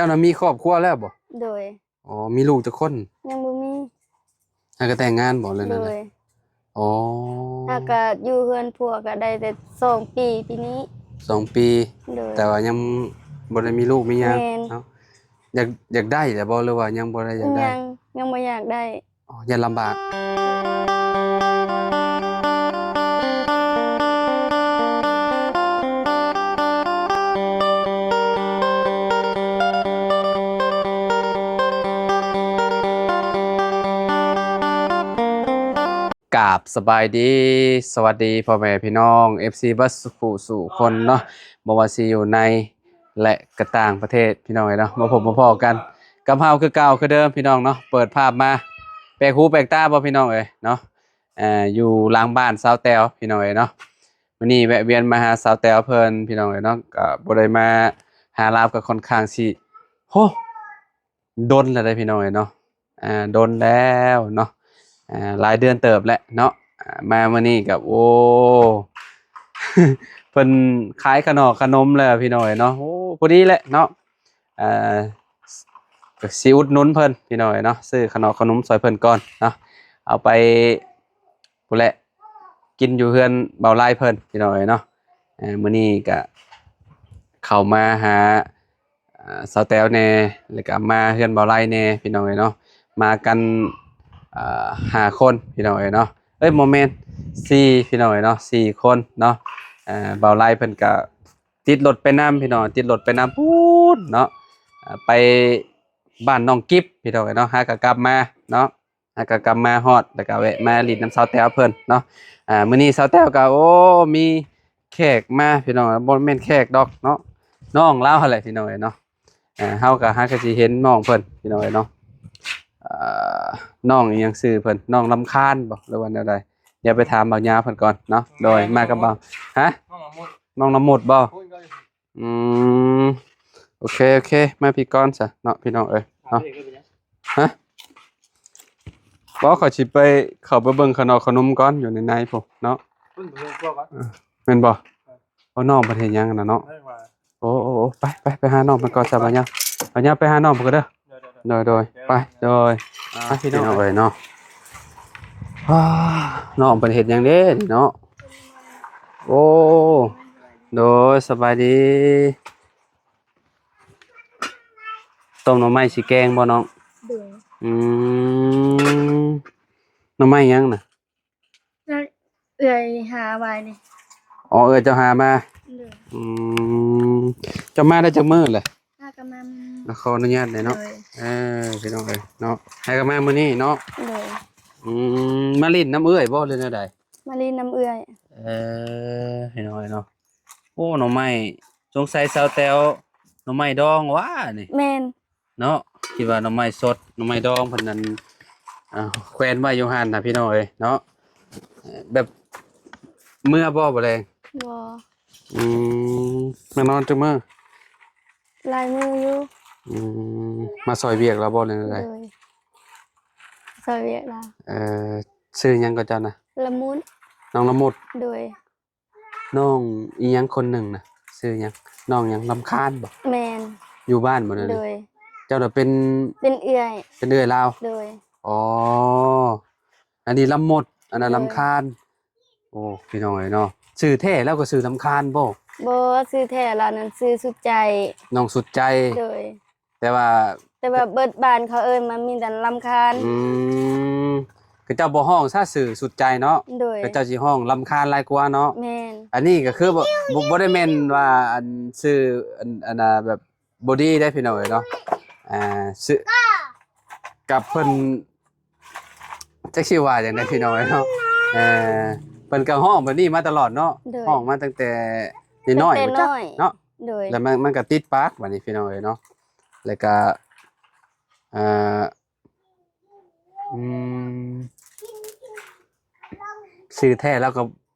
ຈົ້ານະມີຄອບຄົວແລ້ວບໍ່? ໂດຍ. ອໍ ມີລູກຈັກຄົນ? ຍັງບໍ່ມີ. ຫາກໍແຕ່ງງານບໍ່ ຫຼືແນວໃດ? ໂດຍ. ອໍ ຫາກໍຢູ່ເຮືອນຜົວກໍໄດ້ແຕ່ສອງປີ ປີນີ້. ສອງປີ. ໂດຍ. ແຕ່ວ່າຍັງບໍ່ໄດ້ມີລູກມີຫຍັງ. ແມ່ນ. ເນາະ. ຢາກ ຢາກໄດ້ແລ້ວບໍ່ ຫຼືວ່າຍັງບໍ່ໄດ້ຢາກໄດ້? ຍັງ ຍັງບໍ່ຢາກໄດ້. ອໍ ຢ້ານລຳບາກ. ກາບສະບາຍດີ ສະຫວັດດີພໍ່ແມ່ພີ່ນ້ອງ ເອັຟຊີ ເບິດສູ່ຜູ້ສູ່ຄົນເນາະ ບໍ່ວ່າຊິຢູ່ໃນ ແລະ ກະຕ່າງປະເທດ ພີ່ນ້ອງເອີຍເນາະ ມາພົບມາພໍ້ກັນກັບເຮົາຄືເກົ່າຄືເດີມ ພີ່ນ້ອງເນາະ. ເປີດພາບມາ ແປກຫູແປກຕາບໍ່ ພີ່ນ້ອງເອີຍເນາະ. ເອີ ຢູ່ຫຼັງບ້ານສາວແຕວ ພີ່ນ້ອງເອີຍເນາະ. ມື້ນີ້ແວະວຽນມາຫາສາວແຕວເພິ່ນ ພີ່ນ້ອງເອີຍເນາະ. ກໍບໍ່ໄດ້ມາຫາລາວກໍຄ່ອນຂ້າງຊິ ໂຫ ດົນແລ້ວເດ້ ພີ່ນ້ອງເອີຍເນາະ. ອ່າ ດົນແລ້ວເນາະ ອ່າ ຫຼາຍເດືອນເຕີບແລ້ວເນາະ. ອ່າ ມາມື້ນີ້ກໍ ໂອ້ ເພິ່ນຂາຍຂະໜໍຂະໜົມແລ້ວ ພີ່ນ້ອງເອີຍເນາະ. ໂອ້ ພໍດີແຫຼະເນາະ ອ່າ ກໍຊິອຸດໜູນເພິ່ນ ພີ່ນ້ອງເອີຍເນາະ ຊື້ຂະໜໍຂະໜົມຊ່ອຍເພິ່ນກ່ອນເນາະ ເອົາໄປພຸ້ນແຫຼະ ກິນຢູ່ເຮືອນເບົາໄລເພິ່ນ ພີ່ນ້ອງເອີຍເນາະ. ເອີ ມື້ນີ້ກະເຂົ້າມາຫາ ເອີ ສາວແຕວແດ່ ແລ້ວກະມາເຮືອນເບົາໄລແດ່ ພີ່ນ້ອງເອີຍເນາະ. ມາກັນ ເອີ ຫ້າຄົນ ພີ່ນ້ອງເອີຍເນາະ ເອີຍ ບໍ່ແມ່ນ ສີ່ ພີ່ນ້ອງເອີຍເນາະ ສີ່ຄົນເນາະ. ເອີ ເບົາໄລເພິ່ນກະຕິດລົດໄປນຳ ພີ່ນ້ອງ ຕິດລົດໄປນຳພຸ້ນເນາະ ເອີ ໄປບ້ານນ້ອງກິບ ພີ່ນ້ອງເອີຍເນາະ. ຫາກະກັບມາເນາະ ແລ້ວກໍກັບມາຮອດ ແລ້ວກໍແວະມາຫຼິ້ນນຳສາວແຕວເພິ່ນເນາະ. ອ່າ ມື້ນີ້ສາວແຕວກໍ ໂອ້ ມີແຂກມາ ພີ່ນ້ອງ ບໍ່ແມ່ນແຂກດອກເນາະ ນ້ອງລາວຫັ້ນແຫຼະ ພີ່ນ້ອງເອີຍເນາະ. ອ່າ ເຮົາກໍຫາກໍຊິເຫັນນ້ອງເພິ່ນ ພີ່ນ້ອງເອີຍເນາະ. ອ່າ ນ້ອງອີ່ຫຍັງຊື່ເພິ່ນ ນ້ອງລຳຄານບໍ່ ຫຼືວ່າແນວໃດ? ດຽວໄປຖາມບ່າວຍາເພິ່ນກ່ອນເນາະ. ໂດຍ ມາກັບບ່າວ ຮະ ນ້ອງລະມຸດ ນ້ອງລະມຸດບໍ່? ອືມ ໂອເຄ ໂອເຄ ມາພີ້ກ່ອນຊະເນາະ ພີ່ນ້ອງເອີຍເນາະ. ຮະ ບໍ່ ຂ້ອຍຊິໄປ ເຂົ້າໄປເບິ່ງຂະໜໍຂະໜົມກ່ອນ ຢູ່ໃນໃນພຸ້ນເນາະ. ເພິ່ນໄປເບິ່ງຄົວກ່ອນ ເອີ ແມ່ນບໍ່? ເອີ ໂອ້ ນ້ອງເພິ່ນເຮັດຫຍັງນະເນາະ? ໂອ້ ໂອ້ ໂອ້ ໄປ ໄປ ໄປຫານ້ອງເພິ່ນກ່ອນຊະ ບ່າວຍາ ບ່າວຍາ ໄປຫານ້ອງເພິ່ນກ່ອນເດີ. ໂດຍ ໂດຍ ໂດຍ ໂດຍ ໄປ ໂດຍ ອ່າ ພີ່ນ້ອງເອີຍເນາະ. ອ້າ ນ້ອງເພິ່ນເຮັດຫຍັງເດ້ນີ້ເນາະ? ໂອ້ ໂດຍ ສະບາຍດີ. ຕົ້ມໜໍ່ໄມ້ຊິແກງບໍ່ນ້ອງ? ໂດຍ. ອືມ ໜໍ່ໄມ້ຫຍັງນະ? ເອື້ອຍຫາໄວ້ນີ້. ອໍ ເອື້ອຍເຈົ້າຫາມາ. ໂດຍ. ອືມ ເຈົ້າມາໄດ້ຈັກມື້ແຫຼະ? ຫາກໍມາ ຂໍອະນຸຍາດແດ່ເນາະ. ໂດຍ. ເອີ ພີ່ນ້ອງເອີຍເນາະ ຫາກໍມາມື້ນີ້ເນາະ. ໂດຍ. ອືມ ມາຫຼິ້ນນຳເອື້ອຍບໍ່ ຫຼືແນວໃດ? ມາຫຼິ້ນນຳເອື້ອຍ. ເອີ ພີ່ນ້ອງເອີຍເນາະ. ໂອ້ ໜໍ່ໄມ້ ສົງໄສສາວແຕວ ໜໍ່ໄມ້ດອງຫວານີ້? ແມ່ນ. ເນາະ ຄິດວ່າໜໍ່ໄມ້ສົດ ໜໍ່ໄມ້ດອງເພິ່ນນັ້ນ ອ່າ ແຂວນໄວ້ຢູ່ຫັ້ນນະ ພີ່ນ້ອງເອີຍເນາະ. ແບບເມືອບໍ່ ບໍ່ແລງ? ບໍ່. ອືມ ມານອນຈັກມື້? ຫຼາຍມື້ຢູ່. ອືມ ມາຊ່ອຍວຽກລາວບໍ່ ຫຼືແນວໃດ? ໂດຍ ຊ່ອຍວຽກລາວ. ເອີ ຊື່ຫຍັງກໍເຈົ້ານະ? ລະມຸດ. ນ້ອງລະມຸດ. ໂດຍ. ນ້ອງອີ່ຫຍັງຄົນໜຶ່ງນະ ຊື່ຫຍັງ? ນ້ອງຫຍັງ? ລຳຄານບໍ່? ແມ່ນ. ຢູ່ບ້ານບໍ່ນະ? ໂດຍ. ເຈົ້ານະເປັນ ເປັນເອື້ອຍ. ເປັນເອື້ອຍລາວ? ໂດຍ. ອໍ ອັນນີ້ລຳໝົດ ອັນນັ້ນ ໂດຍ ລຳຄານ. ໂອ້ ພີ່ນ້ອງເອີຍເນາະ ຊື່ແທ້ລາວກໍຊື່ລຳຄານບໍ່? ບໍ່ ຊື່ແທ້ລາວນັ້ນຊື່ສຸດໃຈ. ນ້ອງສຸດໃຈ. ໂດຍ. ແຕ່ວ່າ ແຕ່ວ່າເບິດບ້ານເຂົາເອີ້ນມາມີແຕ່ລຳຄານ. ອືມ ເຂົາເຈົ້າບໍ່ຮ້ອງຊະຊື່ສຸດໃຈເນາະ. ໂດຍ. ເຂົາເຈົ້າຊິຮ້ອງລຳຄານຫຼາຍກວ່າເນາະ. ແມ່ນ. ອັນນີ້ກໍຄືບໍ່ ບໍ່ ບໍ່ໄດ້ແມ່ນວ່າ ອັນ ຊື່ ອັນ ອັນນ່າ ແບບບໍ່ດີເດ້ພີ່ນ້ອງເອີຍເນາະ. ອ່າ ຊື່ ກັບເພິ່ນ ຈັກຊິວ່າຈັ່ງໃດພີ່ນ້ອງເອີຍເນາະ. ເອີ ເພິ່ນກໍຮ້ອງແບບນີ້ມາຕະຫຼອດເນາະ. ໂດຍ. ຮ້ອງມາຕັ້ງແຕ່ນ້ອຍໆ ຕັ້ງແຕ່ນ້ອຍ ເນາະ. ໂດຍ. ແລ້ວມັນ ມັນກໍຕິດປາກບາດນີ້ພີ່ນ້ອງເອີຍເນາະ. ແລ້ວກໍ ອ່າ ອືມ ຊື່ແທ້ລາວກໍ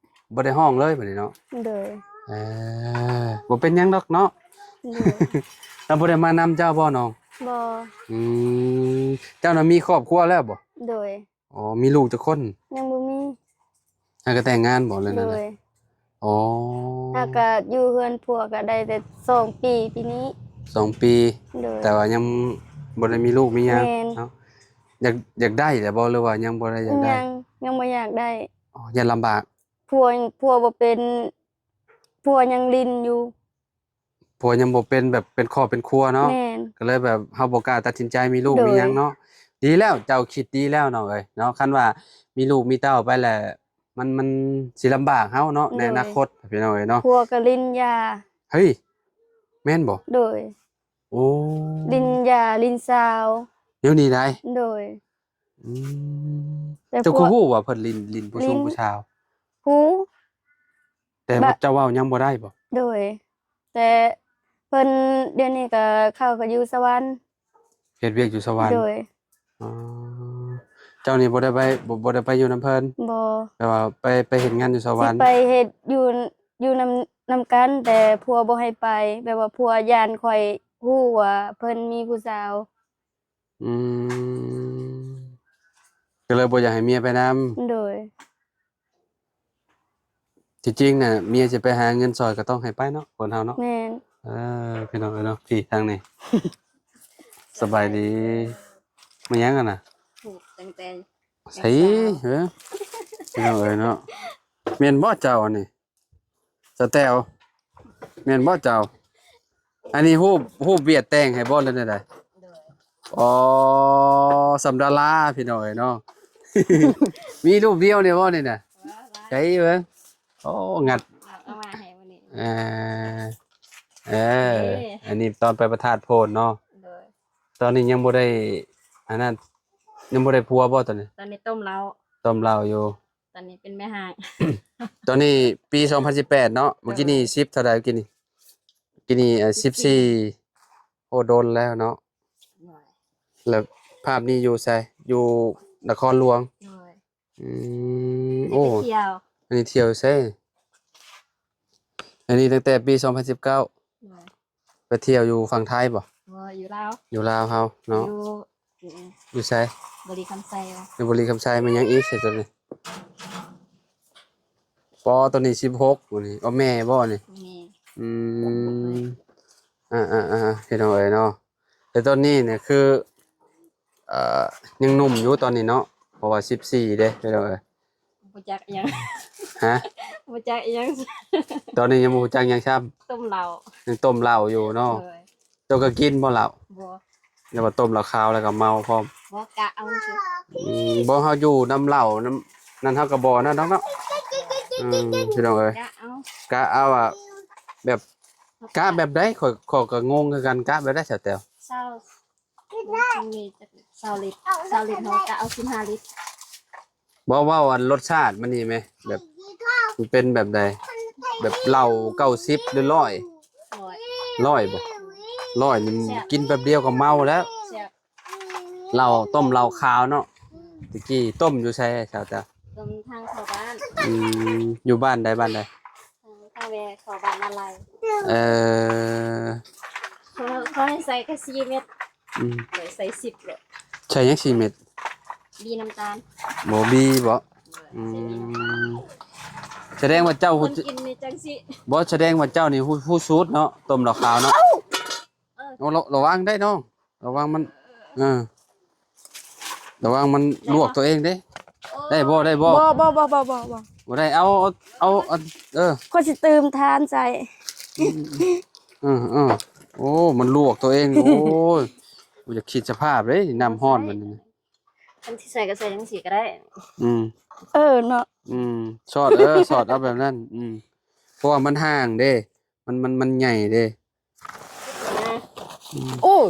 ບໍ່ໄດ້ຮ້ອງເລີຍບາດນີ້ເນາະ. ໂດຍ. ເອີ ບໍ່ເປັນຫຍັງດອກເນາະ. ໂດຍ. ລາວບໍ່ໄດ້ມານຳເຈົ້າບໍ່ນ້ອງ? ບໍ່. ອືມ ເຈົ້ານະມີຄອບຄົວແລ້ວບໍ່? ໂດຍ. ອໍ ມີລູກຈັກຄົນ? ຍັງບໍ່ມີ. ຫາກໍແຕ່ງງານບໍ່ ຫຼືແນວໃດ? ໂດຍ. ອໍ ຫາກໍຢູ່ເຮືອນຜົວກໍໄດ້ແຕ່ສອງປີ ປີນີ້. ສອງປີ ໂດຍ ແຕ່ວ່າຍັງບໍ່ໄດ້ມີລູກມີຫຍັງ ແມ່ນ ເນາະ. ຢາກ ຢາກໄດ້ແລ້ວບໍ່ ຫຼືວ່າຍັງບໍ່ໄດ້ຢາກໄດ້? ຍັງ ຍັງບໍ່ຢາກໄດ້. ອໍ ຢ້ານລຳບາກ. ຜົວ ຜົວບໍ່ເປັນ ຜົວຍັງຫຼິ້ນຢູ່. ຜົວຍັງບໍ່ເປັນແບບເປັນຄອບເປັນຄົວເນາະ. ແມ່ນ. ກໍເລີຍແບບເຮົາບໍ່ກ້າຕັດສິນໃຈມີລູກ ໂດຍ ມີຫຍັງເນາະ. ດີແລ້ວ ເຈົ້າຄິດດີແລ້ວນ້ອງເອີຍເນາະ. ຄັນວ່າມີລູກມີເຕົ້າໄປແລ້ວ ມັນ ມັນຊິລຳບາກເຮົາເນາະ ໂດຍ ໃນອະນາຄົດ ພີ່ນ້ອງເອີຍເນາະ. ຜົວກໍຫຼິ້ນຢາ. ເຮີ້ຍ ແມ່ນບໍ່? ໂດຍ. ໂອ້ ຫຼິ້ນຢາຫຼິ້ນຊາວ ແນວນີ້ໃດ໋. ໂດຍ. ອືມ ແຕ່ ເຈົ້າຄືຮູ້ວ່າເພິ່ນຫຼິ້ນ ຫຼິ້ນຜູ້ຊົງ ຫຼິ້ນ ຜູ້ຊາວ? ຮູ້. ແຕ່ວ່າເຈົ້າເວົ້າຍັງບໍ່ໄດ້ບໍ່? ໂດຍ. ແຕ່ເພິ່ນດຽວນີ້ກໍ ເຂົາກໍຢູ່ສະຫວັນ ເຮັດວຽກຢູ່ສະຫວັນ. ໂດຍ. ອໍ ເຈົ້ານີ້ບໍ່ໄດ້ໄປ ບໍ່ ບໍ່ໄດ້ໄປຢູ່ນຳເພິ່ນ? ບໍ່. ແຕ່ວ່າໄປ ໄປເຮັດງານຢູ່ສະຫວັນ? ຊິໄປເຮັດຢູ່ ຢູ່ນຳ ນຳກັນ ແຕ່ຜົວບໍ່ໃຫ້ໄປ ແບບວ່າຜົວຢ້ານຂ້ອຍຮູ້ວ່າເພິ່ນມີຜູ້ສາວ. ອືມ ກໍເລີຍບໍ່ຢາກໃຫ້ເມຍໄປນຳ. ໂດຍ. ທີ່ຈິງນະ ເມຍຊິໄປຫາເງິນຊ່ອຍກໍຕ້ອງໃຫ້ໄປເນາະ ຄົນເຮົາເນາະ. ແມ່ນ. ເອີ ພີ່ນ້ອງເອີຍເນາະ ພີ່ທາງນີ້ ສະບາຍດີ. ມາຫຍັງຫັ້ນນະ? ໃສ່ ເອີ ພີ່ນ້ອງເອີຍເນາະ. ແມ່ນບໍ່ເຈົ້າອັນນີ້? ສະແຕວ ແມ່ນບໍ່ເຈົ້າ? ອັນນີ້ຮູບ ຮູບວຽດແຕ່ງໃຫ້ບໍ່ ຫຼືແນວໃດ? ໂດຍ. ອໍ ສ່ຳດາລາ ພີ່ນ້ອງເອີຍເນາະ. ມີຮູບດຽວນີ້ບໍ່ນີ້ນະ? ໃສເບິ່ງ. ໂອ້ ງັດ ເອົາມາໃຫ້ມື້ນີ້. ເອີ ເອີ ເອີ ອັນນີ້ຕອນໄປພະທາດໂພນເນາະ. ໂດຍ. ຕອນນີ້ຍັງບໍ່ໄດ້ ອັນນັ້ນ ຍັງບໍ່ໄດ້ຜົວບໍ່ຕອນນີ້? ຕອນນີ້ຕົ້ມເຫຼົ້າ ຕົ້ມເຫຼົ້າຢູ່. ຕອນນີ້ເປັນແມ່ຮ້າງ. ຕອນນີ້ປີສອງພັນສິບແປດເນາະ. ເມື່ອກີ້ນີ້ ເອີ ສິບເທົ່າໃດ ເມື່ອກີ້ນີ້? ກີ້ນີ້ ເອີ ສິບສີ່. ໂອ້ ດົນແລ້ວເນາະ. ໂດຍ. ແລ້ວພາບນີ້ຢູ່ໃສ? ຢູ່ນະຄອນຫຼວງ. ໂດຍ. ອືມ ໂອ້ ອັນນີ້ທ່ຽວ ອັນນີ້ທ່ຽວໃສ? ອັນນີ້ຕັ້ງແຕ່ປີສອງພັນສິບເກົ້າ. ໂດຍ. ໄປທ່ຽວຢູ່ຝັ່ງໄທບໍ່? ບໍ່ ຢູ່ລາວ. ຢູ່ລາວເຮົາເນາະ. ຢູ່ ຢູ່ໃສ? ບໍລິຄຳໄຊ. ຢູ່ບໍລິຄຳໄຊ. ແມ່ນຫຍັງອີກ ໂຕນີ້? ປໍ ໂຕນີ້ສິບຫົກ ໂຕນີ້. ອໍ ແມ່ບໍ່ນີ້? ແມ່. ອືມ ອ່າໆໆ ພີ່ນ້ອງເອີຍເນາະ. ແຕ່ຕອນນີ້ນີ້ຄື ເອີ ຍັງໜຸ່ມຢູ່ຕອນນີ້ເນາະ ເພາະວ່າສິບສີ່ເດ້ ພີ່ນ້ອງເອີຍ. ບໍ່ຈັກຫຍັງ. ຮະ? ບໍ່ຈັກຫຍັງ. ຕອນນີ້ຍັງບໍ່ຮູ້ຈັກຫຍັງຊ້ຳ. ຕົ້ມເຫຼົ້າ. ຍັງຕົ້ມເຫຼົ້າຢູ່ເນາະ. ໂດຍ. ເຈົ້າກໍກິນບໍ່ເຫຼົ້າ? ບໍ່. ແລ້ວວ່າຕົ້ມເຫຼົ້າຂາວແລ້ວກໍເມົາພ້ອມ. ບໍ່ ກະເອົາຊື່. ອືມ ບໍ່ ເຮົາຢູ່ນຳເຫຼົ້ານຳນັ້ນ ເຮົາກໍບໍ່ນັ້ນດອກເນາະ. ອືມ ພີ່ນ້ອງເອີຍ ກະເອົາ ກະເອົາ ອະ ແບບ ກະແບບໃດ? ຂ້ອຍ ຂ້ອຍກໍງົງຄືກັນ ກະແບບໃດສາວແຕວ? ຊາວ ມັນມີຈັກຊາວລິດ ຊາວລິດ ເຮົາກະເອົາສິບຫ້າລິດ. ບໍ່ ເວົ້າອັນລົດຊາດມັນນີ້ແມ ແບບ ມັນເປັນແບບໃດ? ແບບເຫຼົ້າເກົ້າສິບ ຫຼື ຮ້ອຍ? ຮ້ອຍ. ຮ້ອຍບໍ່? ຮ້ອຍນີ້ ແຊບ ກິນແປັບດຽວກໍເມົາແລ້ວ. ແຊບ. ເຫຼົ້າ ຕົ້ມເຫຼົ້າຂາວເນາະ. ອືມ ຕະກີ້ຕົ້ມຢູ່ໃສສາວແຕວ? ຕົ້ມທາງເຂົ້າບ້ານ. ອືມ ຢູ່ບ້ານໃດ ບ້ານໃດ? ທາງ ທາງແວເຂົ້າບ້ານນາໄລ. ເອີ ເຂົາ ເຂົາໃຫ້ໃສ່ແຄ່ສີ່ເມັດ. ອືມ ຂ້ອຍໃສ່ສິບໂລດ. ໃສ່ຫຍັງສີ່ເມັດ? ບີນ້ຳຕານ. ບໍ່ ບີບໍ່? ອືມ ສະແດງວ່າເຈົ້າ ຄົນກິນນີ້ຈັ່ງຊີ້. ບໍ່ ສະແດງວ່າເຈົ້ານີ້ຮູ້ ຮູ້ສູດເນາະ ຕົ້ມເຫຼົ້າຂາວເນາະ. ເອີ ໂອ້ ລະ ລະວັງໄດ້ນ້ອງ ລະວັງມັນ ເອີ ລະວັງມັນລວກຕົວເອງເດ້. ໂອ້ ໄດ້ບໍ່? ໄດ້ບໍ່? ບໍ່ ບໍ່ ບໍ່ ບໍ່ ບໍ່ ບໍ່ ບໍ່ໄດ້. ເອົາ ເອົາ ເອົາ ເອີ ຂ້ອຍຊິຕື່ມຖ່ານໃສ່. ອືມ ເອີ ເອີ ໂອ້ ມັນລວກຕົວເອງ. ໂອ້ຍ ບໍ່ຢາກຄິດສະພາບເດ້ ນ້ຳຮ້ອນມັນນີ້. ຄັນຊິໃສ່ກໍໃສ່ຈັ່ງຊີ້ກໍໄດ້. ອືມ ເອີ ເນາະ. ອືມ ສອດ ເອີ ສອດເອົາແບບນັ້ນ. ອືມ ເພາະວ່າມັນຫ່າງເດ້ ມັນ ມັນ ມັນໃຫຍ່ເດ້. ອືມ ໂອ້ຍ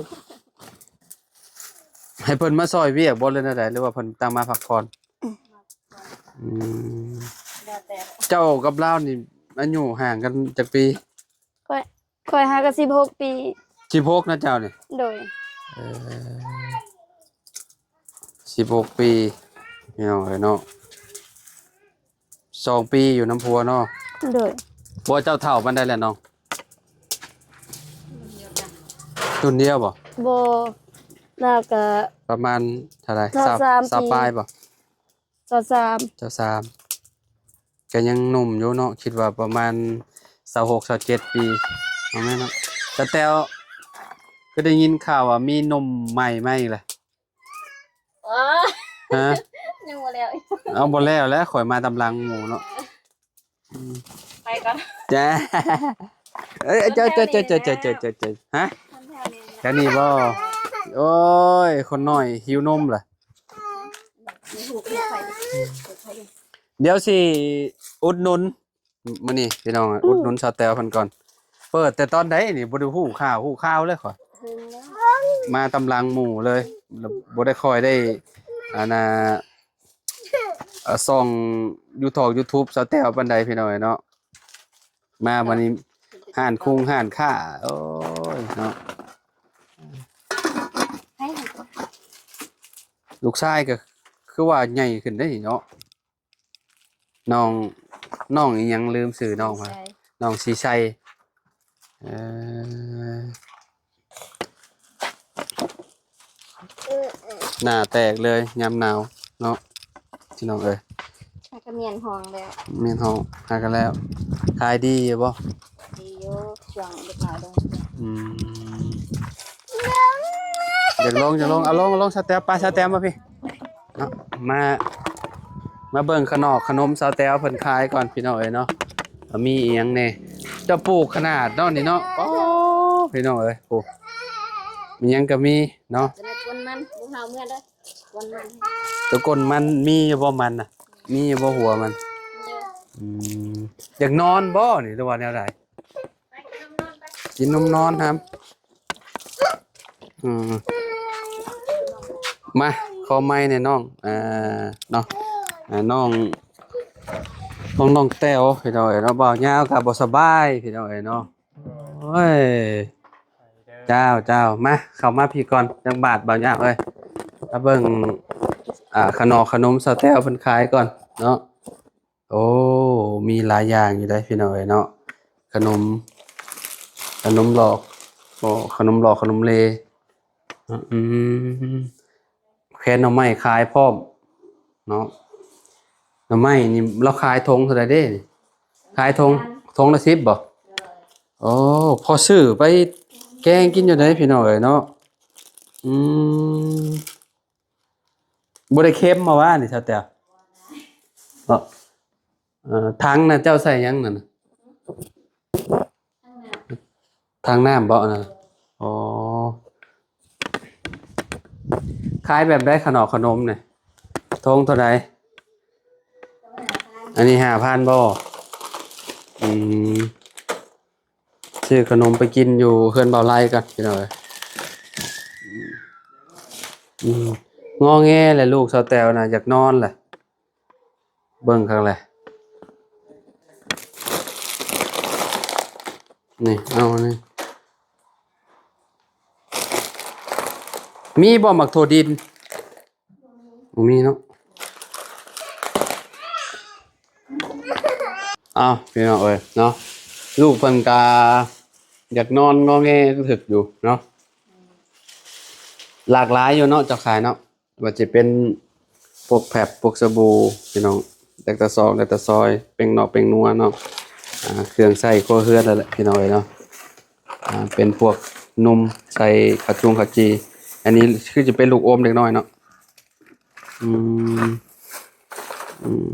ໃຫ້ເພິ່ນມາຊ່ອຍວຽກບໍ່ ຫຼືແນວໃດ ຫຼືວ່າເພິ່ນຕັ້ງມາພັກຜ່ອນ? ອືມ ອືມ ແລ້ວແຕ່. ເຈົ້າກັບລາວນີ້ອາຍຸຫ່າງກັນຈັກປີ? ຂ້ອຍ ຂ້ອຍຫາກໍສິບຫົກປີ. ສິບຫົກນະເຈົ້ານີ້? ໂດຍ. ເອີ ສິບຫົກປີ ພີ່ນ້ອງເອີຍເນາະ. ສອງປີຢູ່ນຳຜົວເນາະ. ໂດຍ. ຜົວເຈົ້າເຖົ້າປານໃດແລ້ວນ້ອງ? ລຸ້ນດຽວບໍ່? ບໍ່ ລາວກະປະມານເທົ່າໃດ? ຊາວສາມ ຊາວປາຍບໍ່? ຊາວສາມ ຊາວສາມ ກໍຍັງໜຸ່ມຢູ່ເນາະ. ຄິດວ່າປະມານຊາວຫົກ ຊາວເຈັດປີ ເອົາແມ່ນເນາະ. ສະແຕວ ຄືໄດ້ຍິນຂ່າວວ່າມີໜຸ່ມໃໝ່ມາອີກແລ້ວ? ອໍ ຮະ? ຍັງບໍ່ແລ້ວ. ເອົາ ບໍ່ແລ້ວແຫຼະ ຂ້ອຍມາຕາມຫຼັງໝູ່ເນາະ. ອືມ ໄປກ່ອນ ຈ້າ. ເອີຍ ເຈົ້າ ເຈົ້າ ເຈົ້າ ເຈົ້າ ເຈົ້າ ເຈົ້າ ຮະ? ແຖວນີ້ແຫຼະ ແຖວນີ້ບໍ່? ໂອ້ຍ ຄົນນ້ອຍຫິວນົມລະ. ດຽວຊິອຸດໜູນ ມື້ນີ້ພີ່ນ້ອງ ອືມ ອຸດໜູນສາວແຕວເພິ່ນກ່ອນ. ເປີດແຕ່ຕອນໃດນີ້? ບໍ່ໄດ້ຮູ້ຂ່າວ ຮູ້ຂ່າວເລີຍຂ້ອຍ ເຖິງແລ້ວ ມາຕາມຫຼັງໝູ່ເລີຍ ບໍ່ໄດ້ຄ່ອຍໄດ້ ອັນນ່າ ເອີ່ ສ່ອງຢູທູບ ຢູທູບສາວແຕວປານໃດພີ່ນ້ອງເອີຍເນາະ. ມາບັດນີ້ຮ້ານຄົງຮ້ານຄ້າ ໂອ້ຍເນາະ. ໃຜ? ລູກຊາຍກໍຄືວ່າໃຫຍ່ຂຶ້ນເດ້ນີ້ເນາະ. ນ້ອງ ນ້ອງອີ່ຫຍັງ ລືມຊື່ນ້ອງ ສີໄຊ ວ່າ ນ້ອງສີໄຊ. ເອີ ໜ້າແຕກເລີຍຍາມໜາວເນາະ ພີ່ນ້ອງເອີຍ. ຫາກະມ້ຽນຫ້ອງແລ້ວ ມ້ຽນຫ້ອງ ຫາກະແລ້ວ. ຂາຍດີຢູ່ບໍ່? ດີຢູ່ ຊ່ວງເດັກນ້ອຍລົງ. ອືມ ຢາກລົງ ຢາກລົງ ເອົາລົງ ເອົາລົງ ສາວແຕວ ໄປ ສາວແຕວ ມາພີ້. ເນາະ ມາ ມາເບິ່ງຂະໜອກຂະໜົມສາວແຕວເພິ່ນຂາຍກ່ອນພີ່ນ້ອງເອີຍເນາະ ວ່າມີອີ່ຫຍັງແດ່. ເຈົ້າປູກຂະໜາດເນາະນີ້ເນາະ. ໂອ້ ພີ່ນ້ອງເອີຍ ໂອ້ ມີຫຍັງກໍມີເນາະ. ຕົວກົນມັນ ບໍ່ເຮົາເມືອເດີ ກົນມັນ ຕົວກົນມັນມີຢູ່ບໍ່? ມັນນະ ມີຢູ່ບໍ່ຫົວມັນ? ມີ. ອືມ ຢາກນອນບໍ່ນີ້ ຫຼືວ່າແນວໃດ? ໄປກິນນົມນອນ ໄປກິນນົມນອນຫຳ. ອືມ ມາ ຂໍໄມແດ່ນ້ອງ ເອີ ເນາະ ເອີ ນ້ອງ ນ້ອງ ນ້ອງແຕ້ວ ພີ່ນ້ອງເອີຍເນາະ. ບ່າວຍາວກໍບໍ່ສະບາຍ ພີ່ນ້ອງເອີຍເນາະ. ໂອ້ຍ ເຈົ້າ ເຈົ້າ ມາ ເຂົ້າມາພີ້ກ່ອນຈັກບາດ ບ່າວຍາວເອີຍ. ມາເບິ່ງ ອ່າ ຂະໜອກຂະໜົມສາວແຕ້ວເພິ່ນຂາຍກ່ອນເນາະ. ໂອ້ ມີຫຼາຍຢ່າງຢູ່ເດ້ພີ່ນ້ອງເອີຍເນາະ. ຂະໜົມ ຂະໜົມຫຼອກ ໂອ້ ຂະໜົມຫຼອກ ຂະໜົມເລ. ອືມ ແຄນໜໍ່ໄມ້ຂາຍພ້ອມເນາະ. ໜໍ່ໄມ້ນີ້ລາວຂາຍຖົງເທົ່າໃດເດ້? ຂາຍຖົງ ຖົງລະສິບບໍ່? ໂອ້ ພໍຊື້ໄປແກງກິນຢູ່ເດ້ພີ່ນ້ອງເອີຍເນາະ. ອືມ ບໍ່ໄດ້ເຄັມມາວ່ານີ້ ສາວແຕ້ວ ເນາະ. ເອີ ຖັງນະ ເຈົ້າໃສ່ຫຍັງນັ້ນນະ? ຖັງນ້ຳບໍອັນນັ້ນ? ອໍ ຂາຍແບບໃດຂະໜອກຂະໜົມນີ້? ຖົງເທົ່າໃດ? ອັນນີ້ຫ້າພັນບໍ? ອືມ ຊື້ຂະໜົມໄປກິນຢູ່ເຮືອນບ່າວໄລກ່ອນ ພີ່ນ້ອງເອີຍ. ອືມ ງໍແງແຫຼະ ລູກສາວແຕ້ວນະ ຢາກນອນແຫຼະ ເບິ່ງຄັກແຫຼະ. ນີ້ ເອົານີ້ ມີບໍ່ໝາກຖົ່ວດິນ? ບໍ່ມີເນາະ. ອ້າວ ພີ່ນ້ອງເອີຍເນາະ ລູກເພິ່ນກະຢາກນອນງໍແງກະຖືກຢູ່ເນາະ. ຫຼາກຫຼາຍຢູ່ເນາະ ເຈົ້າຂາຍເນາະ ວ່າຈະເປັນພວກແຟັບ ພວກສະບູ ພີ່ນ້ອງ ແລັກຕາຊອງ ແລັກຕາຊອຍ ແປ້ງນອກ ແປ້ງນົວເນາະ. ອ່າ ເຄື່ອງໃຊ້ຄົວເຮືອນນັ້ນແຫຼະ ພີ່ນ້ອງເອີຍເນາະ. ອ່າ ເປັນພວກນົມໃສ່ຂະຈຸງຂະຈີ. ອັນນີ້ຄືຈະເປັນລູກອົມເດັກນ້ອຍເນາະ. ອືມ ອືມ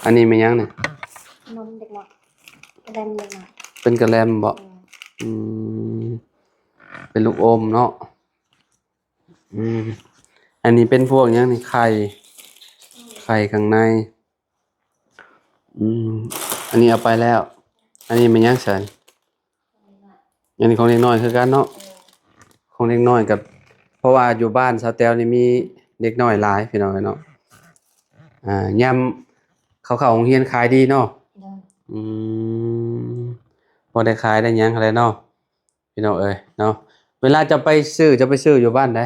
ອັນນີ້ແມ່ນຫຍັງນີ້? ນົມເດັກນ້ອຍ ກະແລັມເດັກນ້ອຍ. ເປັນກະແລັມບໍ? ແມ່ນ. ອືມ ເປັນລູກອົມເນາະ. ອືມ ອັນນີ້ເປັນພວກຫຍັງນີ້? ໄຂ່ ໄຂ່ຂ້າງໃນ. ອືມ ອັນນີ້ເອົາໄປແລ້ວ. ອັນນີ້ແມ່ນຫຍັງຊັ້ນ? ອັນນີ້ຂອງເດັກນ້ອຍຄືກັນເນາະ ຂອງເດັກນ້ອຍກັບ ເພາະວ່າຢູ່ບ້ານສາວແຕ້ວນີ້ມີເດັກນ້ອຍຫຼາຍ ພີ່ນ້ອງເອີຍເນາະ. ອ່າ ຍາມເຂົາເຂົ້າໂຮງຮຽນຂາຍດີເນາະ. ໂດຍ. ອືມ ພໍໄດ້ຂາຍໄດ້ຫຍັງຫັ້ນແຫຼະເນາະ ພີ່ນ້ອງເອີຍເນາະ. ເວລາເຈົ້າໄປຊື້ ເຈົ້າໄປຊື້ຢູ່ບ້ານໃດ?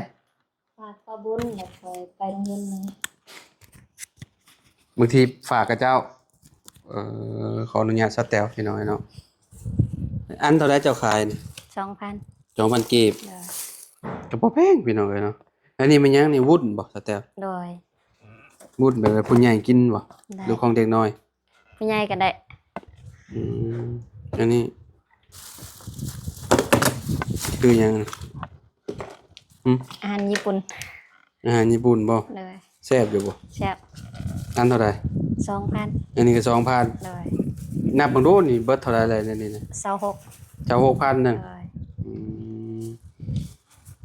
ຝາກປ້າບຸນ ແລ້ວຄ່ອຍໄປໂຮງຮຽນໃໝ່. ບາງທີຝາກຂະເຈົ້າ. ເອີ ຂໍອະນຸຍາດສາວແຕ້ວ ພີ່ນ້ອງເອີຍເນາະ. ອັນເທົ່າໃດເຈົ້າຂາຍນີ້? ສອງພັນ. ສອງພັນກີບ. ໂດຍ. ກໍບໍ່ແພງ ພີ່ນ້ອງເອີຍເນາະ. ອັນນີ້ແມ່ນຫຍັງນີ້? ວຸ້ນບໍ ສາວແຕ້ວ? ໂດຍ. ວຸ້ນແບບໃຫ້ຜູ້ໃຫຍ່ກິນບໍ ຫຼືຂອງເດັກນ້ອຍ? ຜູ້ໃຫຍ່ກໍໄດ້. ອືມ ອັນນີ້ ຄືຫຍັງ? ຫຶ? ອາຫານຍີ່ປຸ່ນ. ອາຫານຍີ່ປຸ່ນບໍ່? ໂດຍ. ແຊບຢູ່ບໍ່? ແຊບ. ອັນເທົ່າໃດ? ສອງພັນ. ອັນນີ້ກໍສອງພັນ. ໂດຍ. ນັບເບິ່ງດູ ນີ້ເບິດເທົ່າໃດແລ້ວ ໃນນີ້ນະ? ຊາວຫົກ. ຊາວຫົກພັນໜຶ່ງ. ໂດຍ. ອືມ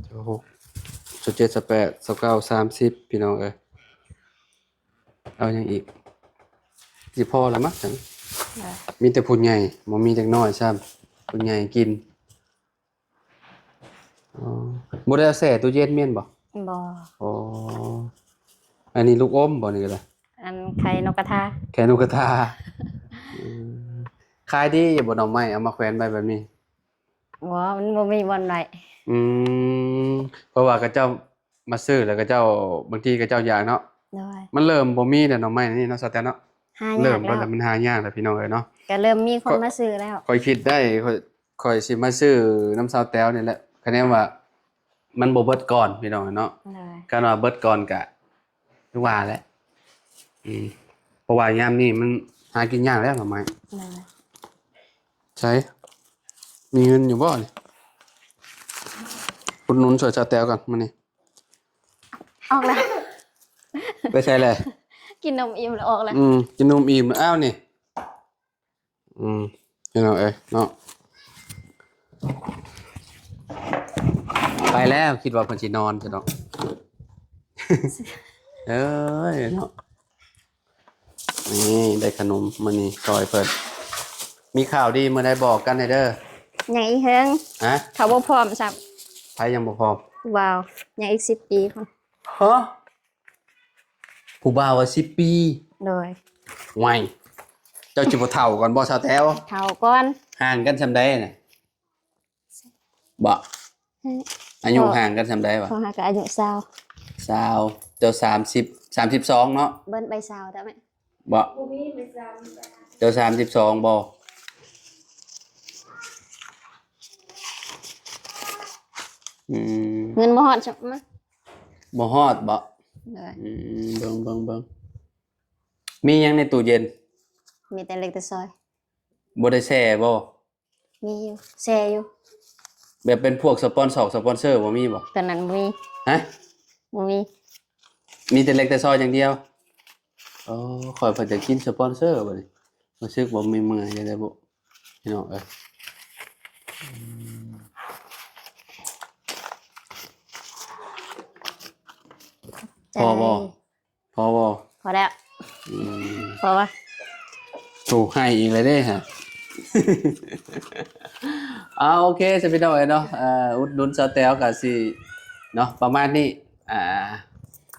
ຊາວຫົກ ຊາວເຈັດ ຊາວແປດ ຊາວເກົ້າ ສາມສິບ ພີ່ນ້ອງເອີຍ. ເອົາຫຍັງອີກ? ຊິພໍແລ້ວມັກຊັ້ນ. ໂດຍ. ມີແຕ່ຜູ້ໃຫຍ່ ບໍ່ມີເດັກນ້ອຍຊ້ຳ ຜູ້ໃຫຍ່ກິນ. ອໍ ບໍ່ໄດ້ເອົາແຊ່ຕູ້ເຢັນແມ່ນບໍ່? ບໍ່. ອໍ ອັນນີ້ລູກອົມບໍ່ນີ້ກໍໄດ້? ອັນໄຂ່ນົກກະທາ. ໄຂ່ນົກກະທາ. ອືມ ຂາຍດີຢູ່ບໍ່ໜໍ່ໄມ້ ເອົາມາແຂວນໄວ້ແບບນີ້? ບໍ່ ມັນບໍ່ມີບ່ອນໄວ້. ອືມ ເພາະວ່າເຂົາເຈົ້າມາຊື້ ແລ້ວເຂົາເຈົ້າ ບາງທີເຂົາເຈົ້າຢາກເນາະ. ໂດຍ. ມັນເລີ່ມບໍ່ມີແລ້ວໜໍ່ໄມ້ນີ້ເນາະ ສາວແຕວເນາະ. ຫາຍາກແລ້ວ. ເລີ່ມບໍ່ແລ້ວ ມັນຫາຍາກແລ້ວ ພີ່ນ້ອງເອີຍເນາະ. ກໍເລີ່ມມີຄົນມາຊື້ແລ້ວ. ຂ້ອຍຄິດໄດ້ ຂ້ອຍ ຂ້ອຍຊິມາຊື້ນຳສາວແຕວນີ້ແຫຼະ ຄະແນນວ່າມັນບໍ່ເບິດກ່ອນ ພີ່ນ້ອງເນາະ. ໂດຍ. ຄັນວ່າເບິດກ່ອນກະຄືວ່າແຫຼະ. ອືມ ເພາະວ່າຍາມນີ້ມັນຫາກິນຍາກແລ້ວໜໍ່ໄມ້. ໂດຍ. ໃສ ມີເງິນຢູ່ບໍ່ນີ້? ອຸດໜູນຊ່ວຍສາວແຕວກ່ອນມື້ນີ້. ອອກແລ້ວ. ໄປໃສແລ້ວ? ກິນນົມອີ່ມແລ້ວອອກແລ້ວ. ອືມ ກິນນົມອີ່ມແລ້ວ. ອ້າວ ນີ້ ອືມ ພີ່ນ້ອງເອີຍເນາະ ໄປແລ້ວ. ຄິດວ່າເພິ່ນຊິນອນຊະດອກ. ເອີຍເນາະ. ນີ້ໄດ້ຂະໜົມມື້ນີ້ຊ່ອຍເພິ່ນ. ມີຂ່າວດີມື້ໃດບອກກັນແດ່ເດີ. ຍັງອີກເຫິງ. ຮະ? ເຂົາບໍ່ພ້ອມຊ້ຳ. ໃຜຍັງບໍ່ພ້ອມ? ຜູ້ບ່າວ. ຍັງອີກສິບປີພຸ້ນ. ຮະ? ຜູ້ບ່າວວ່າສິບປີ? ໂດຍ. ຫວຍ ເຈົ້າຊິບໍ່ເຖົ້າກ່ອນບໍ່ ສາວແຕວ? ເຖົ້າກ່ອນ. ຫ່າງກັນສ່ຳໃດນະ? ບໍ່ ອາຍຸ ບໍ່ ຫ່າງກັນສ່ຳໃດວະ? ເຂົາຫາກະອາຍຸຊາວ. ຊາວ. ເຈົ້າສາມສິບ ສາມສິບສອງເນາະ. ເບິ່ນໄປຊາວແລ້ວແມ່. ບໍ່ ເຈົ້າສາມສິບສອງບໍ່? ອືມ ເງິນບໍ່ຮອດຊະມະ. ບໍ່ຮອດບໍ່? ໂດຍ. ອືມ ເບິ່ງ ເບິ່ງ ເບິ່ງ ມີຫຍັງໃນຕູ້ເຢັນ? ມີແຕ່ເຫຼັກແຕ່ຊອຍ. ບໍ່ໄດ້ແຊ່ບໍ່? ມີຢູ່ ແຊ່ຢູ່. ແບບເປັນພວກສະປອນຊອກສະປອນເຊີບໍ່ມີບໍ່? ຕອນນັ້ນບໍ່ມີ. ຮະ? ບໍ່ມີ. ມີແຕ່ເຫຼັກແຕ່ຊອຍຢ່າງດຽວ. ໂອ້ ຂ້ອຍເພິ່ນຈະກິນສະປອນເຊີບັດນີ້ ຮູ້ສຶກວ່າເມື່ອຍໆ ຈັ່ງໃດບໍ່ ພີ່ນ້ອງເອີຍ. ພໍບໍ່? ພໍບໍ່? ພໍແລ້ວ. ອືມ ພໍວະ? ໂອ້ ໃຫ້ອີກແລ້ວເດ້ຮະ. ເອົາ ໂອເຄ ຊະ ພີ່ນ້ອງເອີຍເນາະ ອຸດໜູນສາວແຕວກະຊິເນາະ ປະມານນີ້. ອ່າ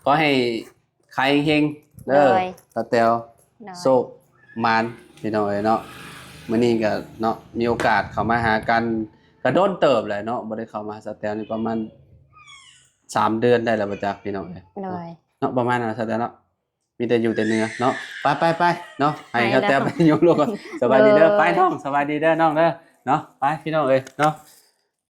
ຂໍໃຫ້ຂາຍເຮັງໆເດີ ໂດຍ ສາວແຕວ. ໂດຍ. ໂຊກໝານ ພີ່ນ້ອງເອີຍເນາະ. ມື້ນີ້ກະເນາະ ມີໂອກາດເຂົ້າມາຫາກັນ ກະດົນເຕີບແຫຼະເນາະ ບໍ່ໄດ້ເຂົ້າມາຫາສາວແຕວນີ້ປະມານສາມເດືອນໄດ້ແລ້ວບໍ່ຈັກ ພີ່ນ້ອງເອີຍ. ໂດຍ. ເນາະ ປະມານນັ້ນສາວແຕວເນາະ. ມີແຕ່ຢູ່ແຕ່ເໜືອເນາະ. ໄປ ໄປ ໄປເນາະ ໃຫ້ສາວແຕວໄປຍົກລູກກ່ອນ. ສະບາຍດີເດີ. ໂດຍ. ໄປນ້ອງ ສະບາຍດີເດີນ້ອງເດີ. ເນາະ ໄປ ພີ່ນ້ອງເອີຍເນາະ.